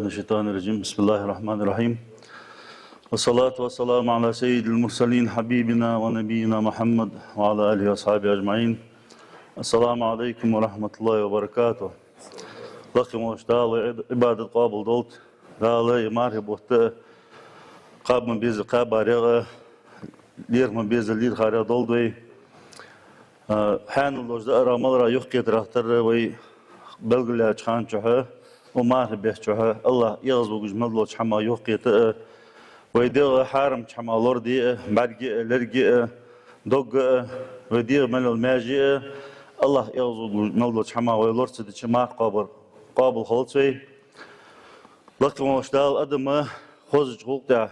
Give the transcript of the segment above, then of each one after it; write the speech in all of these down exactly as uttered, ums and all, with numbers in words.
الشيطان الرجيم. بسم الله الرحمن الرحيم. والصلاة والسلام على سيد المرسلين حبيبنا ونبينا محمد وعلى آله وأصحابه أجمعين. السلام عليكم ورحمة الله وبركاته. Лакха волча Дала Ӏибадат къоабал долда. Дала ер мархий бутт кхаба ма беззара кхаьбаргда, лерхӀа ма беззара лерхӀаргда долда вай. А, хьанал долча даарах, маларах юхакхетарах тарра вай белгалъяьча хана чухь, укх мархий бетта чухь, АллахӀ эгӀазвугаш мел долча хӀамах юхакхета а, вай дегӀ хьарамча хӀамах лораде а, бӀарга а, лерга а, дог а, вай дегӀа мел йола маьже а, АллахӀ эгӀазвугаш мел долча хӀамах вай лора ца дича, марха къоабар-, къоабал хилац вай. Лакха волча Дала адама хозача гӀулакха тӀа,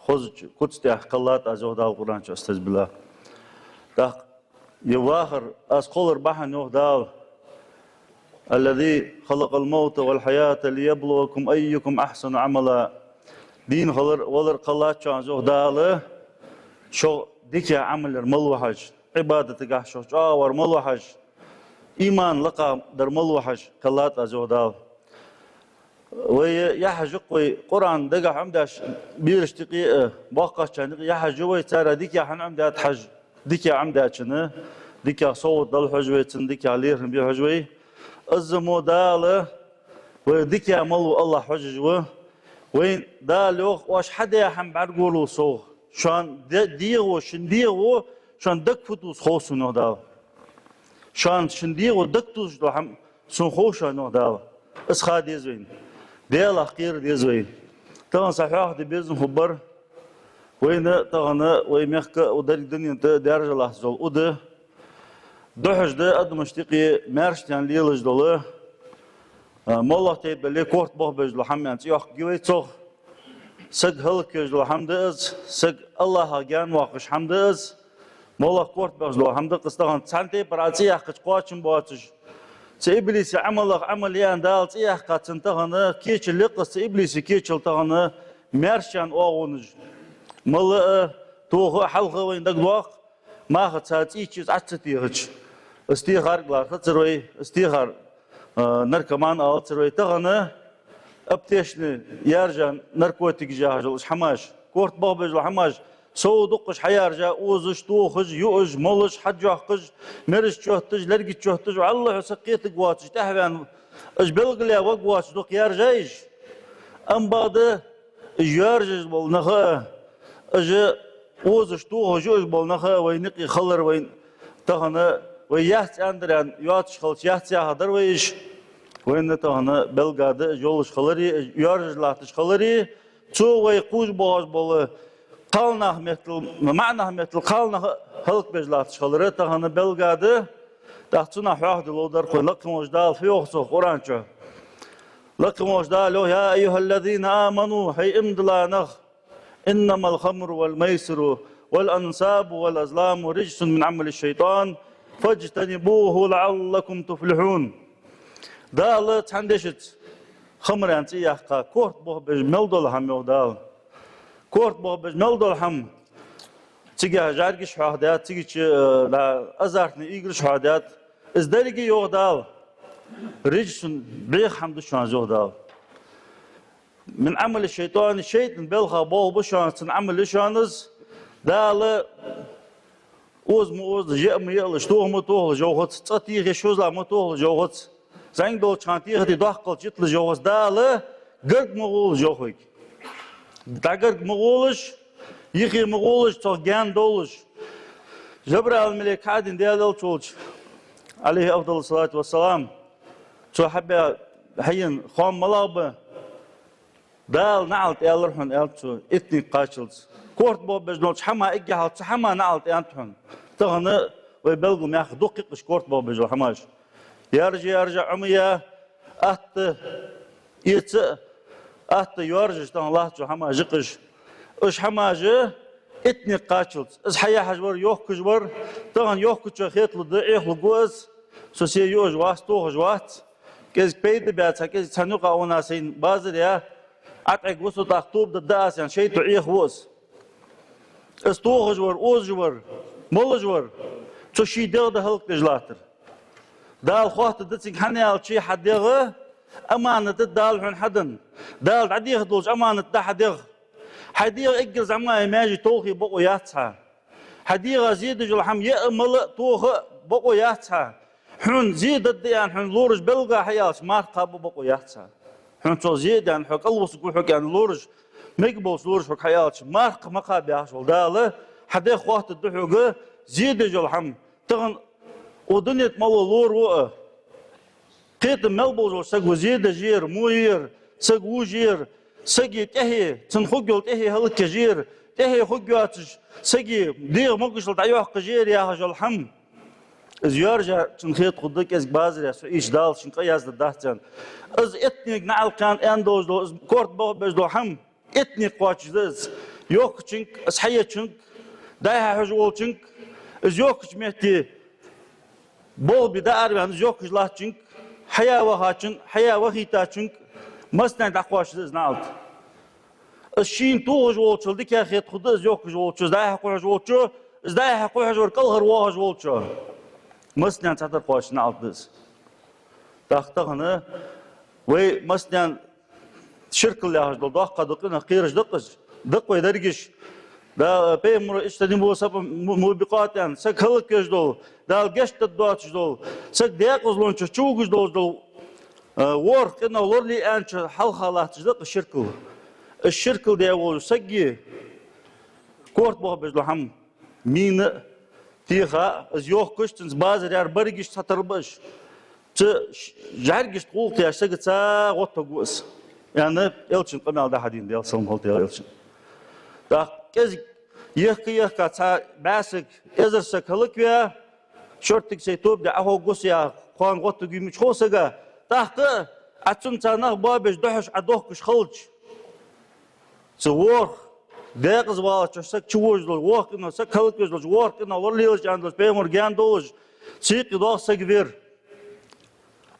хозача куц тӀа кхеллад аз, йоах Дала Къуръан чу, أستعيذ بالله. ТӀаккха ер вахар аз кхоллар бахьан, йоах Дала: الذي خلق الموت والحياة ليبلوكم أيكم أحسن عملا. Дийна хилар, валар кхеллача аз, йоах Дала, шо дикагӀа Ӏамал яр мала ва хьажа, Ӏибадатагахь шо чӀоагӀа вар мала ва хьажа, иман лакха дар мала ва хьажа кхеллад аз, йоах Дала. Вай яхьаш я-кх вай, Къуръан дагахь Ӏомадеш, берашта юкъе а, боккхагӀчарна юкъе яхьаш я вай, цар дикагӀа хӀана Ӏомадаьд хьажа, дикагӀа Ӏомадаьчунна дикагӀа совгӀат дала хьожа вай, цунна дикагӀа лерхӀам бе хьожа вай. Из мо Дала вай дикагӀа мала ва АллахӀ хьожаш ва. Вайна Дала йоах: оаш хьадаь хӀама бӀаргагурал сох. Шоана де-, дегӀаво, шун дегӀаво шоана дагахь фу да хов сона, йоах Дала. Шоана шун дегӀаво дагатосаш дола хӀама сона хов шоана, йоах Дала. Из ха деза вайна. Даьлах кхера деза вай. Тахан са хьоахаде безам хургбар вайна тахан вай мехка а, укх деррига дунен тӀа а даьржа латташ дола ун да. Духьаш да адамашта юкъе маьрша тӀа лелаш дола, а, моллагӀа тайпа дале, корта бохабеш дола хӀама аьнна цӀи йоаккхаргья вай цох. Саг хӀалаквеш дола хӀама да из, саг АллахӀах гаьна воаккхаш хӀама да из, моллагӀа корта беш дола хӀама да-кх из. Тахан цхьан тайпара Ӏа цӀи яьккхача кхоачам боацаш, цу иблиса Ӏамалах Ӏамал яь Дала цӀи яьккхача цунна тахан кечал я-кх из, цу иблиса кечал тахан маьршача оагӀонаш. Мала а, тоха а, хьалха а вайна дагадоаккх, маха цхьа цӀийча из Ӏа ца техача. Из техар лархӀацар вай, из техар, а, наркоман алацар вай. Тахан аптечни яьржа наркотикаш яхаш йола уж хӀамаш, корта бохабеш йола хӀамаш, сов дукхагӀа хьаяьржа, озаш, тохаш, юаш, молаш, хьажжоахаш, мераш чотташ, лерга чотташ, вӀалла хьо сакхетаргвоацаш, тӀехьаваьнна, уж белгалъяь варгвоацаш дукха яьржа уж. Амма бакъда, уж йоаржаш бола нах а, уж озаш, тохаш, юаш бола нах а вайна юкъе хилар вайна тахан, вай яц аьннадар аьнна, йоацаш хилча, яц яхаргдар вай уж. Вайна тахан белгала да уж йолаш хилари, уж йоаржаш латташ хилари, цо вай кхувш боагӀаш бола кхалнах меттел, маӀа нах меттел кхалнах а хӀалакбеш латташ хилар тахан белгала да. ТӀаккха цунах хьоахаде ловргдар-кх вай. Лакха волча Дала фу йоах цох Къуръан чу? Лакха волча Дала йоах: يا أيها الذين آمنوا, хӀай иман дилла нах, إنما الخمر والميسر والأنصاب والأزلام رجس من عمل الشيطان فاجتنبوه لعلكم تفلحون. Дала цхьан дешаца хамар аьнна цӀи яьккха, корта бохабеш мел дола хӀама, йоах Дала. Корта бохабеш мел дола хӀама. Цигахь жӀаргаш хьоахадаьд, цигача, э, да, азартни играш хьоахадаьд. Из деррига, йоах Дала, رجس, бӀеха хӀама да шоана, йоах Дала. من عمل الشيطان, шайтӀан балхах болх ба шоана, цун Ӏамал я шоана из. Дала оза ма озалаш, яа ма яалаш, тоха ма тохалаш йоахац, цкъа техе шозлагӀа ма тохалаш йоахац, зӀамига долча хана техадий доккхалца йиталаш йоахац. Дала гарга ма гӀолаш йоах вайга. ДӀагарга ма гӀолаш, юхе ма гӀолаш, цох гаьна довлаш. Жабраил малейк хьадена Даьла Элча волча, عليه أفضل الصلاة والسلام, цо хьабаь, хьаена хоам малагӀа ба? Дала наӀалт аьлар хьона, аьлар цо, иттанга кхаччалца. Корта бохабеш долча хӀаман эггара хьалха цу хӀаман наӀалт аьннад хьона. Тахан вай белгалъяьй дукха я-кх уж корта бохабеш дола хӀамаш. Яьржа, яьржа, Ӏомаяь, атта эца а, атта йоаржаш тахан латт цу хӀамаша я-кх уж. Уж хӀамаш иттанга кхаччалца. Из хьаяхьаш вар, йохкаш вар, тахан йохкачоа хеталургда, Ӏехалургва из. Со се юаш вац, тохаш вац. КӀезига пайда баь, цхьа кӀезига цхьан юкъа а венна, сайна базар яь, ӀотӀаьгӀа ва со, тӀаккха тоба дергда аз аьнна, шайтӀо Ӏехаву из. Из тохаш вар, озаш вар, молаш вар, цо ший дегӀ да хӀалакдеш латтар. Дала хоаттаргда цунга, хӀана аьлча хьа дегӀ аманат да Дала хьона хьаденна. Дала дӀадехар долча аманат да хьа дегӀ. Хьай дегӀа эггара зӀамагӀа маьже тохе бокъо яц хьа. Хьа дегӀа зе деш йола хӀама яа а мала а тоха а бокъо яц хьа. Хьона зе дергда аьнна хьона лораша белгала хьаяьлча, марха кхаба а бокъо яц хьа. Хьона цо зе а даьнна, хьо кӀалвусаргва хьога аьнна лораша, мегаргболча лораша хьога хьаяьлча, марха ма кхаба яхаш вола Дала хьа дегӀ хоаттаргда хьога, зе деш йола хӀама. Тахан укх дунен тӀа мел вола лора ва а, кхетам мел болаш вола саг ва, зе деш ер, во ер, саг вувш ер, сага тӀехье, цун хургйола тӀехье хӀалакъеш ер, тӀехье хургйоацаш, сага дегӀа могашал дӀайоаккхаш ер яхаш йола хӀама. Из йоаржаяр цунна хетаргда кӀезига базар, со ийча Дала шийна къа яздаьдац аьнна. Из эттанега наӀалт кхаьнна аьнна долаш дола, из корта бохабеш дола хӀама. Эттанега кхоачаш да из. Йохкачунга, из хьаечунга, дӀай-хьай хьожа волчунга, из йохкача метте болх бе дӀаараваьнна, из йохкаш латтачунга, хьая вахачунга, хьая вахийтачунга, массанена дӀакхоачаш да из наӀалт. Из шийна тохаш волчул дикагӀа хетаргда из йохкаш волчо, из дӀай-хьай кхухьаш волчо, из дӀай-хьай кхухьаш вар кӀалхара воагӀаш волчо. Массанена цхьатарра кхоачаш наӀалт да из. ТӀаккха тахан вай массанена ширкал яхаш дола доккха дола къинах кхераш да-кх уж, да-кх вай дерригаш. Да, пайхамара: «اجتنبوا السبع الموبقات», аьнна, саг хӀалаквеш дола, Дала гешт дергдоацаш дола, саг даькъазлон чу чувугаш долаш дола, а, ворхӀ къинах лорале аьннача хьалха латташ да-кх ширкал. Из ширкал даь волча сага корта бохабеш дола хӀама, мина а, теха а, из йохкаш, цунца базар яр берригаш цхьатарра ба уж. Цу ш-, жӀаргашта гӀулакх деш сагаца гӀоттаргва из, аьнна, Элчан къамаьл да хьадена, Даьла салам хилда Элчанна. ТӀаккха кӀезига ехка-ехка цхьа бӀаь саг, эзар саг хӀалакваь, шортига сай тоба де Ӏоховргва со яха кхоана гӀоттаргья мича хов сага, тӀаккха а цунца нах боабеш, духьаш Ӏодохкаш хилча, цу ворхӀ, даькъаза валлача саг чувожаш долча ворхӀ къинах, саг хӀалаквеш долча ворхӀ къинах лоралелаш аьнна долча пайхамара гаьна долаш, цу юкъе доагӀа саг вер.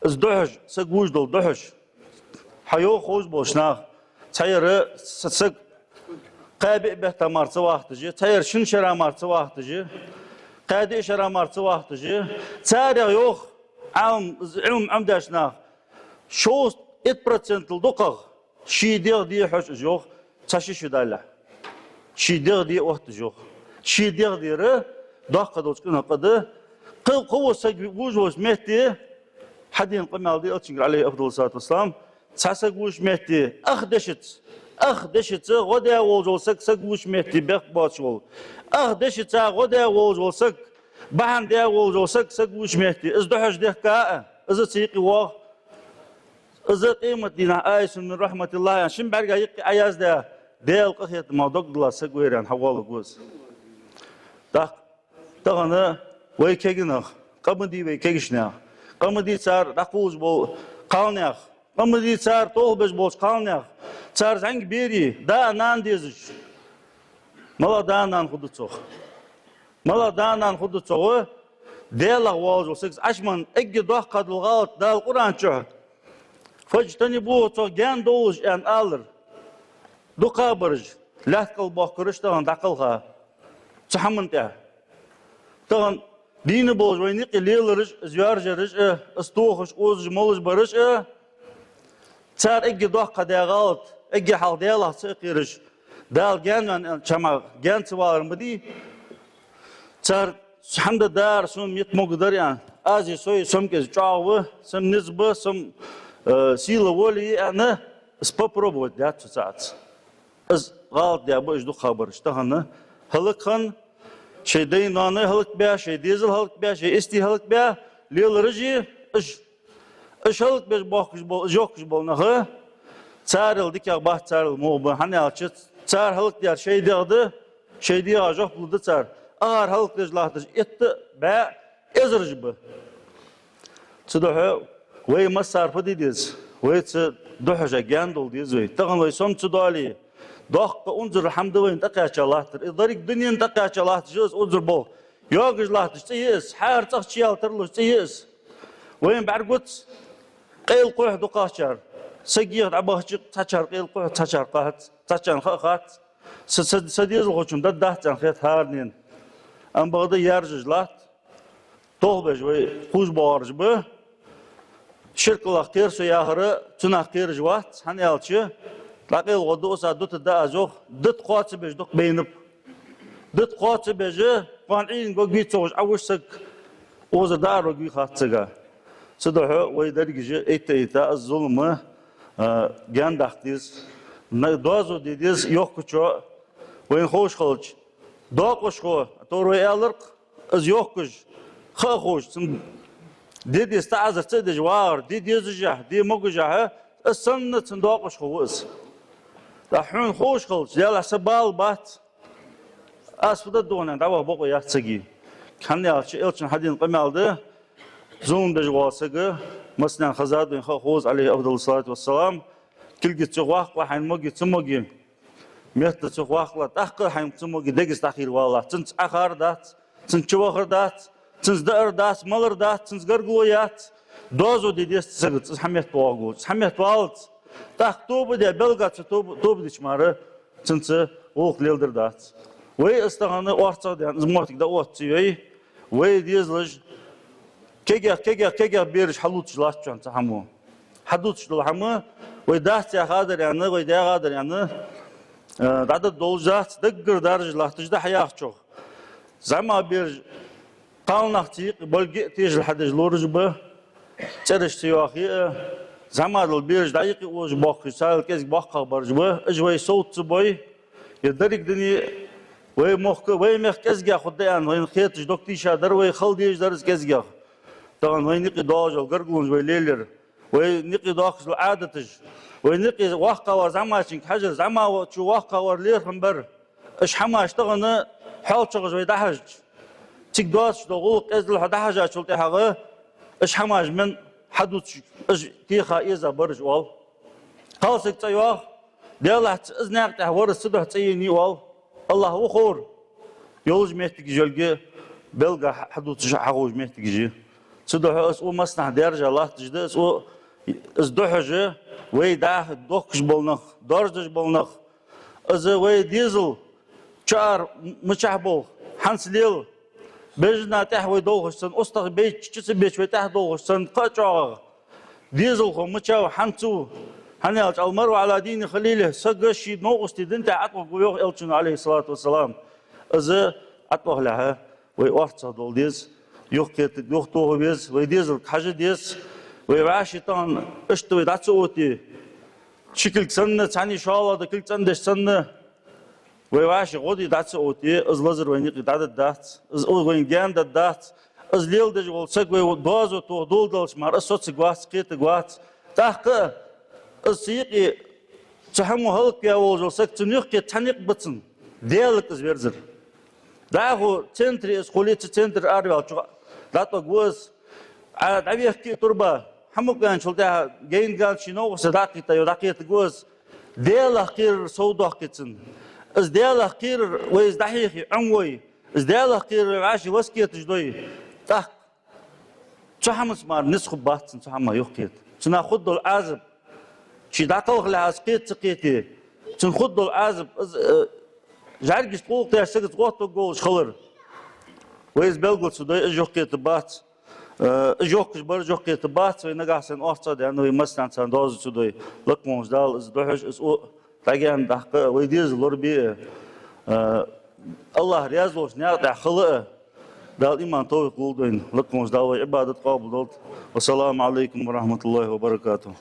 Из духьаш, саг вувш дола духьаш. Хьайоах ховш болча наха. Цхьаераш са-, саг кхаь-биъ бетта мара ца вахийташ, цхьаераш шин шера мара ца вахийташ, кхаь-диъ шера мара ца вахийташ. Царех йоах Ӏалам, Ӏилма Ӏомадеш наха: шовзткъа итт процентал дукхагӀа ший дегӀ де хьож уж, йоах, цхьа ши шу далалехь. Ший дегӀ де отт уж, йоах. Ший дегӀ дера доккха долча къинах къа да. Кхы-, кхыволча саг вувш волча метте, хьадена къамаьл да Элчангара, عليه أفضل الصلاة والسلام, цхьа саг вувш метте, ах дешаца, ах дешаца гӀо даь волаш вола саг, саг вувш метте бехк боацаш вола. Ах дешаца гӀо даь волаш вола саг, бахьан даь волаш вола саг, саг вувш метте, из духьаш дехка а, из цу юкъе воагӀа. Из къематдийнахьа آيس من رحمة الله аьнна, шин бӀарга юкъе Ӏояздаь, Даьла къахетамах дог дилла саг вайра аьнна хьагӀолларгва из. ТӀаккха тахан вай кегий нах, къа ма дий вай кегийча наьха, къа ма дий цар дӀакхувлаш бола кхалнаьха, къа ма дий цар толхабеш болча кхалнаьха, цар зӀамига берий, да а нана дезаш. МалагӀа да а нана хургда цох? МалагӀа да а нана хургда цох? Даьлах воаллаш вола саг, Ӏашман эггара доккха дола гӀалат Дала Къуръан чу: «فاجتنبوه», цох гаьна довлалаш аьнна алар. Дукхагӏбараш, лаьтта кӏал боахкараш тахан дӏакхалха цу хӏаман тӏа. Тахан дийна болаш вайна юкъе лелараш а, из йоаржараш а, из тохаш, озаш, молаш бараш а, цар эггара доккха даь гӏалат, эггара хьалха Даьлах ца кхераш, Дала гаьна ваьнна аьнна, чамах гаьна ца валар ма дий. Цар хӏама дар, сона мет могадар аьнна, аз а со а, со-м кӏезига чӏоагӏа ва, со-м низ ба, со-м, э, сила воля я аьнна, из попробовать даьд цу цӏаца. Из гӏалат даь ба уж дукхагӏбараш. Тахан хӏалакхана, шоай дай-ноаной хӏалакбаь, шоай дезал хӏалакбаь, шоай истий хӏалакбаь лелараш а, уж, уж хӏалакбеш боахкаш бола, уж йохкаш бола нах, царел дикагӏа бац, царел мугӏа ба, хӏана аьлча, цар хӏалакдаьр шоай дегӏ да, шоай дегӏа жоп лургда цар. Акхар хӏалакдеш латтараш итт а, бӏаь а, эзараш ба. Цудухьа вай массара фу де деза? Вай цу духьашах гаьна довла деза вай. Тахан вай сом ца доале, доккха унзара хӏама да вайна тӏакхаьча латтар. Из деррига дунен тӏакхаьча латташ я из унзара болх. Йоагаш латташ цӏи я из, хӏара цӏагӏа чуяла тарлуш цӏи я из. Вайна бӏаргагуц къайла кхухь дукхагӏчар. Саг еха дӏабахача, цхьачар къайла кхухь, цхьачар кхухьац, цхьачарна ха а хац. Са, са, са дезалхочун дад дац аьнна хет хӏаранена. Амма бакъда яьржаш латт, толхабеш вай кхувш боагӏараш ба. Ширках кхер со яхар, цунах кхераш вац, хӀана аьлча, дӀакъайла гӀо дуаса дутаргда аз, йоах, дита кхоачабеш дукха байнаб. Дита кхоачабеш, кхоана Ӏийна гургвий ца ховш Ӏовуш саг, оза даар варгвий хац сага. Цудухьа вай дерригаш а, эйта-эйта, из зулам, а, гаьна даккха деза. На-, доазув де деза йохкачоа, вайна ховш хилча. Доакъашхо, тора вай аьлар-кх, из йохкаш, ха а ховш, цун де деза таӀазар ца а деш вагӀар, де дезашехь, де могашехь, из санна цун доакъашхо ва из. ТӀаккха хьона ховш хилча, Даьлахьа, са бала бац, аз фу дергда хьона, дӀаваха бокъо яц сага. ХӀана аьлча, Элчано хьадена къамаьл да: зулам деш вола саг, массанена хезад вайна, ха а ховш, Ӏалайхи афдалу салату вассалам, кулгаца юхаваккхалахь хьайна моги ца моги, меттаца юхаваккхалахь, тӀаккха хьайна ца моги дегаца дӀахийра валалахь, цунца Ӏохар дац, цунца чувахар дац, цунца даар дац, малар дац, цунца гаргало яц, доазув де деза цу сагаца, из хьаметта воагӀаргволча, из хьаметта валлалца. ТӀаккха тоба де, белгала цо тоба, тоба дича мара, цунца гӀулакх леладар дац. Вай из тахан орцагӀдаьнна, из моттиг дӀаоттац вай, вай дезалаш кегех, кегех, кегех бераш хьалувцаш латт шоана цу хӀамо. Хьадувцаш дола хӀама, вай дац яхадар аьнна, вай даьгӀадар аьнна, э, дӀадаргдолаш дац, даггара даржаш латташ да хьаяхачох. ЗӀамагӀа бераш кхалнахаца юкъе болга а тешал хьадеш лораш ба, цӀераш ца йоахе а, зӀамагӀа дола бераш дӀа юкъе озаш боахкаш, царел кӀезига боккхагӀа бараш ба, уж вай совца ца бой, е деррига дуне вай мохк, вай мехка кӀезигагӀа хургда аьнна, вайна хеташ дог тийша дар вай, хала дезаш дар из кӀезигагӀа. Тахан вайна юкъе доагӀаш дола гаргалонаш вай лелаяр, вайна юкъе доахкаш дола Ӏадаташ, вайна юкъе воккхагӀвар зӀамагӀчунга хьажар, зӀамагӀчо воккхагӀвар лерхӀам бар. Уж хӀамаш тахан хьоалчагӀаш вай дӀахьажача, цига доацаш дола гӀулакх эздел хьо дӀахьажачул тӀехьагӀа, уж хӀамаш мел хьадувцаш, уж теха эза бараш оал. Кхалсаг цӀа йоах, Даьлахьа, из наькъа тӀа вар из, цудухьа цӀа енай оал. АллахӀ ва ховр, йолаш моттигаш йолга белгала хьадувцаш, хьаховш моттигаш я. Цудухьа из укх массанахьа даьржа латташ да, из укх, из духьажа вай дӀахо дохкаш бола нах, доаржадеш бола нах, из вай дезал чуара мичахьа болх хӀанз лела, бежана тӀехьа вай долхаш санна, устагӀа бейча, чу ца беча вай тӀехьа долхаш санна, кхы а чӀоагӀагӀа дезалхо мичав, хӀанз цу, хӀана аьлча, المرء على دين خليله, саг ший новкъостий дина тӀа ӀотӀаваргва, йоах Элчано, Ӏалайхи салату вассалам. Из ӀотӀавахалехьа, вай орцагӀдола деза, юхакхета, юхатоха веза, вай дезалга хьажа деза, вай вӀаший тахан иштта вай дӀа ца оте, ши кулг санна, цхьанне шоллагӀа дола кулг цӀендеш санна, вай вӀаший гӀо де дӀа ца оте, из лазар вайна юкъе дӀадаргдац, из вайна гаьна даргдац, из леладеш вола саг вай доазув тоха доладалча мара, из соцарг вац, кхетарг вац. ТӀаккха из цу юкъе, цу хӀамо хӀалакваь волаш вола саг, цунна юхакхета цхьа никъ ба цунна, Даьлага из верзар. ДӀахо центре из хуле, цу центре араваьлча дӀатӀаваргва из, Ӏа дӀавехке а турба, хӀама кӀанчул тӀехьа гайна-гӀанна ший новкъостий дӀакхийтта, йо, дӀакхетаргва из. Даьлах кхерар сов доаккхий цунна. Из Даьлах кхерар вай из дӀахьехе Ӏомавой, из Даьлах кхерар вай вӀаший васкеташ дой, тӀаккха цу хӀамаца мара низ хургбац цунна цу хӀамах юхакхета. Цунах хургдола Ӏазап, ше дӀакхалхалехьа из кхета ца кхете, цунна хургдола Ӏазап, из, э, жӀаргашта гӀулакх деш сагаца гӀоттаваргволаш хилар. Вай из белгала ца дой, уж юхакхетаргбац. Э, уж йохкаш бараш юхакхетаргбац, вай нагахьа санна орцагӀдаьнна, вай массанена царна доазув ца дой. Лакха волча Дала из духьаж, из укх тӀагӀенна даккха а, вай дезал лорабе а, э, АллахӀ раьза волча наькъа тӀа хила а, Дала иман, товфикъ лулда вайна. Лакха волча Дала вай Ӏибадат къоабалдолда. والسلام عليكم ورحمة الله وبركاته.